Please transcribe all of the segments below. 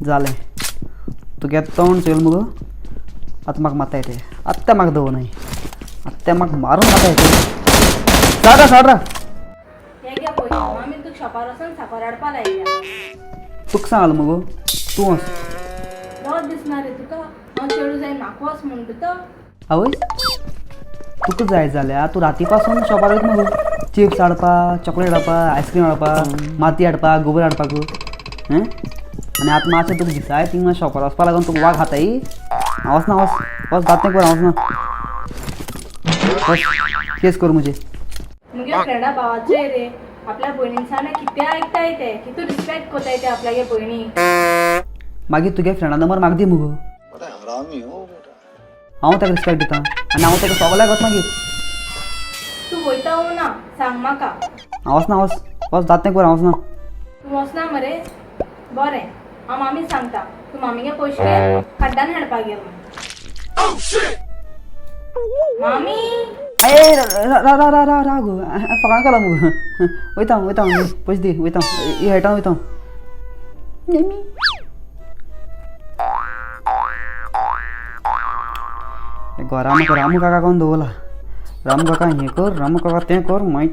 जालें तुगे तोंड चोयल मुगो. आतां म्हाका मात्ता येते, आत्तां म्हाका दवर नाय, आत्तां म्हाका मारून खाता येते. साडरा साडरा. हे घे पयशे, मामीन तुका शॉपार वचोन साकर हाडपा लायल्या. तुका सांगलां मुगो, तूं वच. लज दिसना रे तुका? हांव चेडूं जाय, म्हाका वच म्हणटा तो. आवय, तुका जाय जाल्यार तूं राती पासून शॉपार वयता मुगो, चिप्स हाडपा, चॉकलेट हाडपा, आयस्क्रीम हाडपा, माती हाडपा, गोबर हाडपाक. हें, आनी आतां मातशें तुका दिसाय थिंगा शॉपार वचपा लागून तुका वाग खाताय. हांव वचना, वच वच, दांत कर, हांव वचना. वच केस कर म्हजे. मुगे फ्रेंडा भावाचे रे, आपल्या भयणीन सांगलें कितें आयकताय ते, कितू रिस्पेक्ट कोताय ते आपल्यागे भयणी. मागीर तुगे फ्रेंडा नंबर म्हाका दी मुगो. हांव ताका रिस्पेक्ट दिता आनी हांव ताका सगल्याक वच मागीर. तूं वयता ओ ना सांग म्हाका. हांव वचना, वच वच, दांत कर, हांव वचना. तूं वचना मरे? बरें, हांव मामी सांगता, तूं मामीगे पयशे घे, कड्डान हाडपाक गेल म्हूण. मामी. ए, रा रा रा रा रा गो, फकाणां केला मुगो. वयता वयता, पयशे दी, वयता, ही हेटान वयता. घरा म्हाका रामू काका कोण दवरला. रामू काका हें कर, रामू काका तें कर. मागीर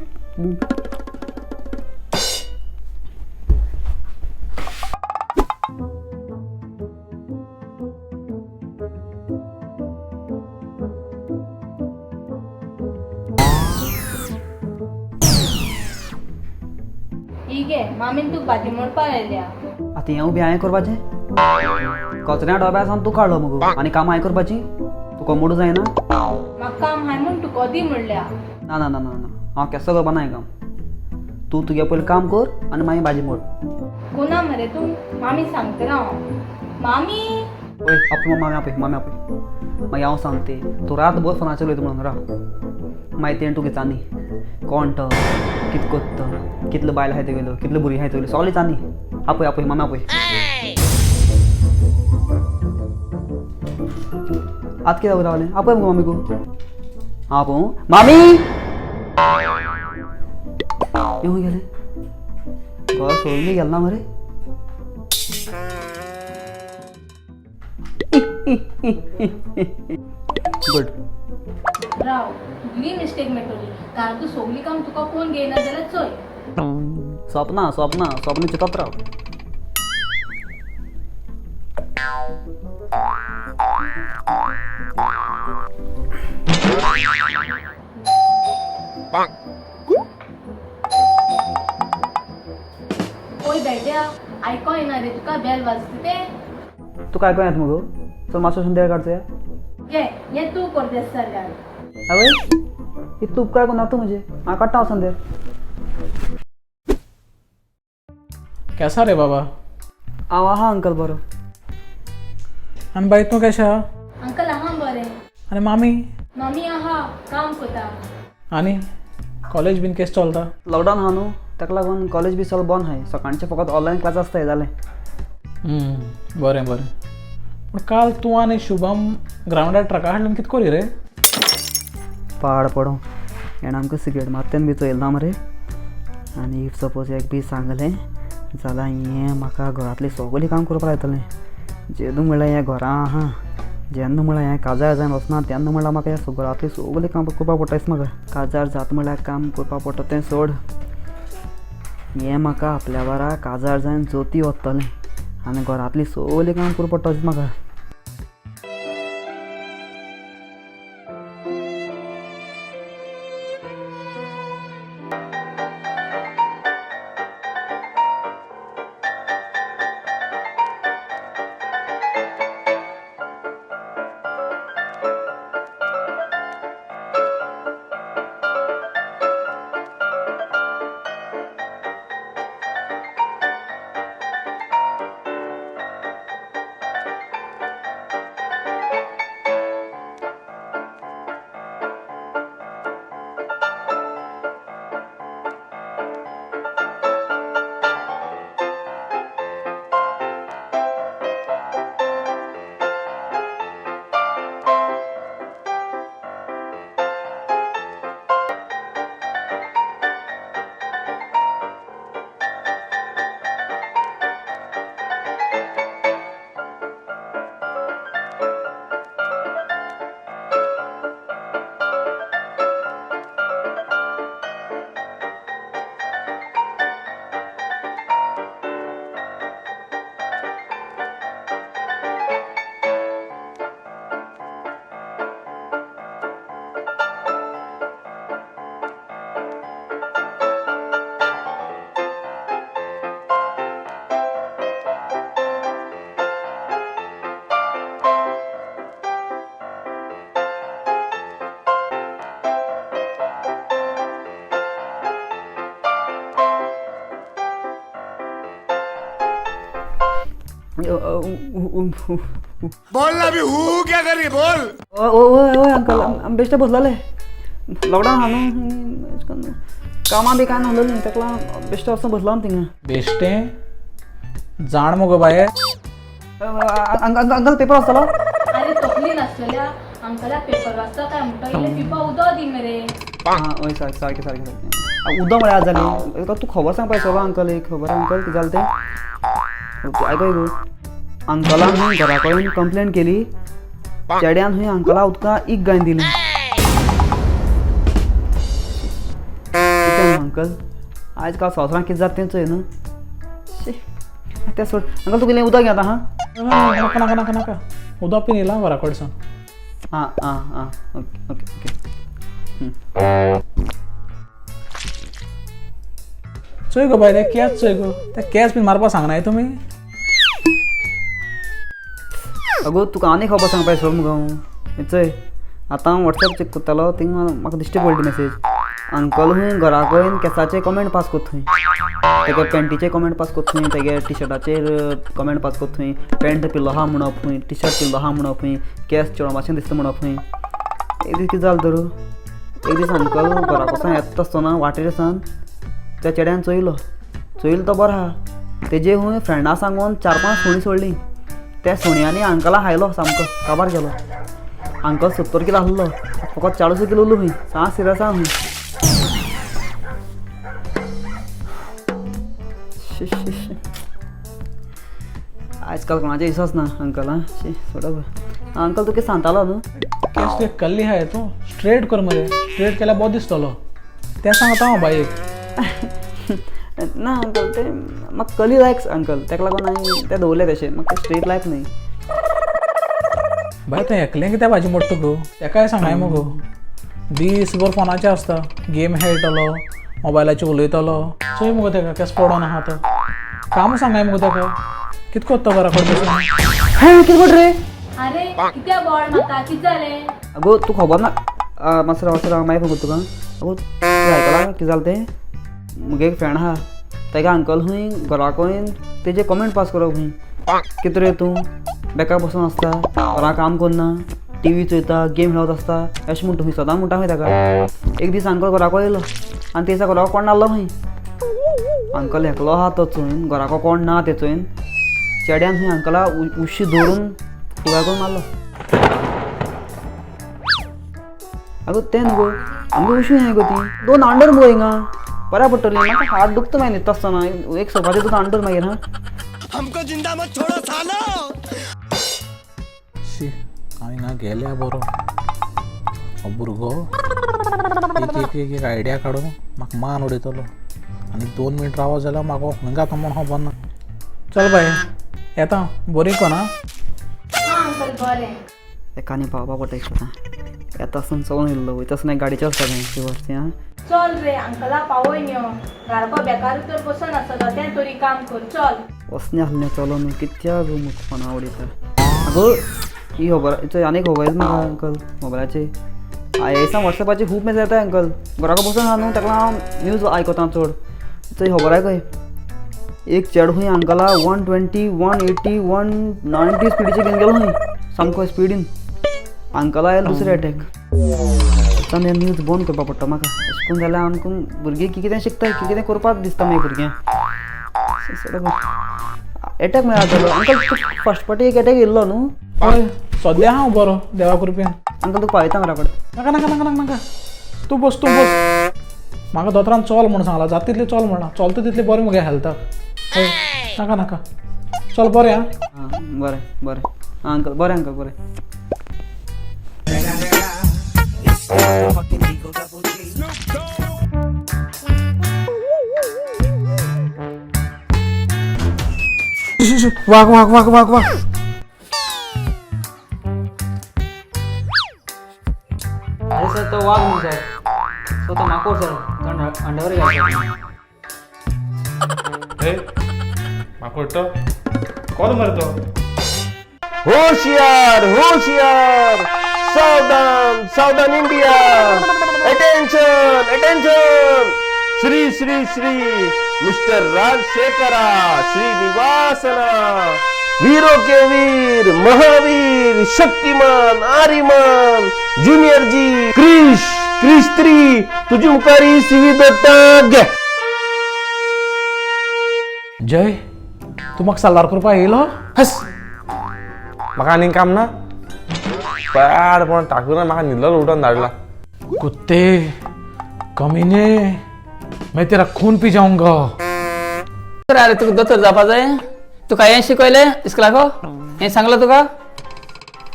ही घे, मामीन तुका भाजी मोडपा लायल्या. आतां हें उबें हांवें करपाचें? कचऱ्या डब्या सावन तूं काडलो मुगो आनी कामां हांवें करपाचीं? तुका मोडूं जायना? म्हाका काम हांवें म्हूण तुका दी म्हणल्या. ना ना ना ना ना, हांव केसो करपा ना हें काम. तूं तुगे पयलीं काम कर आनी मागीर भाजी मोड. कोना मरे तूं, मामी सांगता हांव. मामी. वय आपय मामी, आपय मामी, आपय. मागीर हांव सांगते, तूं रातभर फोनाचेर उलयता म्हणून राव. मागीर तेणें तुका विचारनी कोण तो, कितें कोत्ता, कितलो बायल आहाय तुगेलो, कितलो भुरगीं आहाय तुगेली, सगळें विचारनी. आपय आपय मामी आपय. आतां कित्याक रावलें? आपय मुगो मामीकू. आपोवं मामी? येवं गेलें घर सोडून बी गेलें ना मरे. गुड. राव, तुगली मिस्टेक मेळटली, कारण तूं सगळीं काम तुका कोण घेयना जाल्यार चोय. स्वप्ना स्वप्ना स्वप्न चिंतत राव. ओय बेट्या, आयको येना रे तुका बेल वाजता तें? तुका आयको येता मुगो? चल मातसो देर काडचो. घे, हें तूं कर बेस्ट जाल्यार. आवय, इतलो उपकार करूं नाका तूं म्हजे, हांव काडटा वचोन देर. कैसा रे बाबा? हांव आहा अंकल बरो. आनी बाई तूं कशें आहा? अंकल आहा बरें. आनी मामी? मामी आहा, काम कोता. आनी कॉलेज बीन केस चलता? लॉकडावन आहा न्हू, ताका लागून कॉलेज बी सगळें बंद आहाय. सकाळचें फकत ऑनलायन क्लास आसताय, जालें. बरें बरें. पूण काल तूं आनी शुभम ग्रावंडार ट्रका हाडल्यान कितें कोरी रे? पाड पडों, हेणें आमकां सिगरेट मारतेन बी चोयलें ना मरे. आनी if suppose एक बी सांगलें जाल्यार हें म्हाका घरांतलें सगळें काम करपाक लायतलें. जेदू म्हळ्यार हें घरां आहा, जेन्ना म्हळ्यार हें काजार जावन वचना तेन्ना म्हळ्यार म्हाका हें घरांतलें सगळें काम करपाक पडटा दिसता म्हाका. काजार जाता म्हळ्यार काम करपाक पडटा तें सोड, हें म्हाका आपल्या बारा काजार जावन जोती वतलें आनी घरांतलीं सगळीं काम करपाक पडटा दिसता म्हाका. बोल ना भी हूँ क्या करी बोल. हय हय अंकल, आमी बेश्टे बसलेले. लॉकडावन आहा न्हू, एश करून कामां बी कांय नासलेलीं, तेका लागून बेश्टे वचून बसलो आमी थिंगा. बेश्टें जाण मुगो बाये. अंकल पेपर वाचतलो? आरे तकली नासलेल्या, अंकलाक पेपर वाचता काय म्हणटा? इल्लें पिवपा उदक दी मरे. आं हय, सारकें सारकें सारकें सारकें. उदक म्हळ्यार आज जाली तूं खबर सांगपा दिसलो अंकल. एक खबर अंकल, कितें जालें तें आयकय गो. अंकलान खंय घरा कडेन कंप्लेन केली, चेड्यान खंय अंकला उदकां एक गायन दिली. कितें अंकल, आयज काल संवसारांत कितें जाता तें चोय न्हू. शी, तें सोड अंकल, तुका इल्लें उदक घेता हां. नाका नाका नाका नाका, उदक पिन येयला घरा कडसून. आं आं आं, ओके ओके ओके. चोय गो बाय, ते केंस चोय गो, ते केंस बीन मारपा सांगनाय तुमी. अगो तुका आनी खबर सांगपा दिसलो मुगो हांव. हें चोय, आतां हांव वॉट्सएप चॅक करतालो, थिंगा म्हाका दिश्टी पडली मॅसेज. अंकल खंय घरा कडेन केंसाचे कमेंट पास कोत्ता थंय, तेगे पॅन्टीचे कमेंट पास कोत्ता थंय, तेगे टिशर्टाचेर कमेंट पास कोत्ता थंय, पॅन्ट पिल्लो आहा म्हणप खंय, टिशर्ट पिल्लो आहा म्हणप खंय, केंस चेडवा भाशेन दिसता म्हणप खंय. एक दीस कितें जालें तर, एक दीस अंकल घरा कडसून येता आसतना वाटेर सान त्या चेड्यान चोयलो. चोयलो तो बरो आहा, तेजे खंय फ्रेंडा सांगून 4-5 सुणीं सोडलीं. त्या सुण्यांनी अंकला हायलो, सामको काबार केलो. अंकल 70 किलो आसलो, फकत 40 किलो उरलो खंय. सा सिरियस आहा खंय. शी शी शी, आजकाल कोणाचेर विश्वास ना अंकल. आं शी, सोडा. अंकल तुका सांगतालो न्हू. केंस तुवें कल्ली आहाय, तूं स्ट्रेट कर मरे. स्ट्रेट केल्यार बरो दिसतलो. तें सांगता हांव बायेक. ना अंकल, ते म्हाका कली लायक्स अंकल, तेका लागून हांवें ते दवरले तशें. म्हाका ते स्ट्रेट लायक न्हय. बाय, तें एकलें कित्याक भाजी मोडटा गो? तेकाय सांगाय मुगो. दीसभर फोनाचेर आसता, गेम खेळटलो, मोबायलाचेर उलयतलो. चोय मुगो तेका केस पडोन आहा तो. काम सांगाय मुगो तेका. कितें कोत्ता घरा कडेन बसून? हें कितें म्हणटा रे? आरे कित्याक बोवाळ मारता, कितें जालें? अगो तूं खबर ना? मातसो राव, मातसो राव, मागीर फोन करता तुका. अगो तुवें आयकलां कितें जालें तें? मुगे एक फ्रेंड आहा, तेगे अंकल खंय घरा कडेन तेजे कमेंट पास करप खंय. कितें रे तूं बेकार बसून आसता, घरा काम करना, टिवी चोयता, गेम खेळत आसता, अशें म्हणटा खंय, सदां म्हणटा खंय तेका. एक दीस अंकल घरा कडेन येयलो आनी ते दिसा घरा कोण नासलो खंय. अंकल एकलो आहा तो चोयन, घराको कोण ना ते चोयन, चेड्यान खंय अंकला उशी दवरून फुगार करून मारलो. आगो तें न्हू गो, आमगे उशी न्हय गो ती, दोन अंडर मुगो हिंगा बऱ्या पडटली. म्हाका हात दुखता मागीर न्हिदता आसतना, एक सोफाचेर तुका अंडर मागीर हां. हमको जिंदा मत छोड़ो सालो. शी, हांव हिंगा गेल्या बरो. हो भुरगो एक एक एक एक आयडिया काडून म्हाका मान उडयतलो आनी 2 मिनट रावत जाल्यार म्हाका खंय जाता म्हूण खबर ना. चल बाय, येता. बरी कोना. आं अंकल बरें. एकानी पावपा पडटा दिसता. येता आसतना चलोन येयल्लो, वयता आसतना गाडयेचेर वचपा जाय शिवरचें आं. चल रे, अंकला पावय न्ही. घारको बेकार तर बसून आसतलो, तें तरी काम कर, चल. वचना आसलें चलोन, कित्याक गो म्हाका फोना उडयता. आगो ही खबर चोय, आनी खबर येता म्हाका अंकल मोबायलाचेर. ह्या दिसा वॉट्सएपाचेर खूब मॅसेज येता अंकल. घराको बसून आहा न्हू, तेका लागून हांव न्यूज आयकता चड. चोय खबर आयकय, एक चेडो खंय अंकला 120, 180, 190 स्पिडीचेर घेवन गेलो खंय, सामको स्पिडीन. अंकला आयलो दुसरो एटॅक. आतां हें न्यूज बंद करपा पडटा म्हाका. अशें करून जाल्यार आमकां भुरगीं कितें शिकता, कितें करपाक दिसता मागीर भुरग्यांक. एटॅक म्हळ्यार जालो अंकल, तूं फर्स्ट पाटी एक एटॅक येयल्लो न्हू? हय, सद्या हांव बरो देवा कृपेन. अंकल तुका पावयता घरा कडेन. नाका नाका नाका नाका नाका, तूं बस, तूं बस. म्हाका दोतोरान चल म्हूण सांगलां, जाता तितलें चल म्हणलां. चलता तितलें बरें मुगे हेल्थाक. हय, नाका नाका, चल बरें आं. आं बरें बरें आं अंकल, बरें अंकल बरें. वाग वाग वाग वाग वाग. अरे सर, तो वाग न्हू सर, सो तो माकोड सर, अंडवर घालता. हे माकोड तो कोण मरतो? होशियार होशियार, सावधान सावधान India, attention attention. Shri Shri Shri mister Rajashekhara Srinivasana वीरों के वीर, महावीर, शक्तिमान, आरिमान, ज्युनियर जी, क्रिश, क्रिश 3, तुजी मुखार ही सीवी दत्ता घे. जय, तूं म्हाका साल्वार करपाक येयलो? हस, म्हाका आनीक काम ना? पाड पण ठाकूरान म्हाका न्हिदलो उठोवन धाडला. कुत्ते, कमीने, मैं तेरा खून पी जाऊंगा. अरे, तुका दोतोर जावपा जाय? तुका हें शिकयलें इस्कुलाको? हें सांगलां तुका?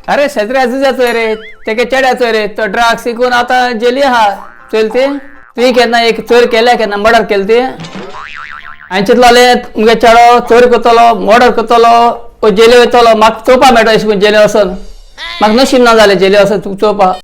अरे, शेजरे आजुजाचो रे, तेगे चेड्याचो रे, तो ड्रग्स शिकून आतां जेली आहा. चोयल ती तुवें केन्ना एक चोर केल्या? केन्ना मर्डर केली ती? हांवें चिंतलोलें, मुगे चेडो चोरी करतलो, मर्डर करतलो, ओ जेली वयतलो, म्हाका चोवपा मेळटा अशें करून जेली वचोन. म्हाका नशीब ना जालें जेली वचोन तुका चोवपा.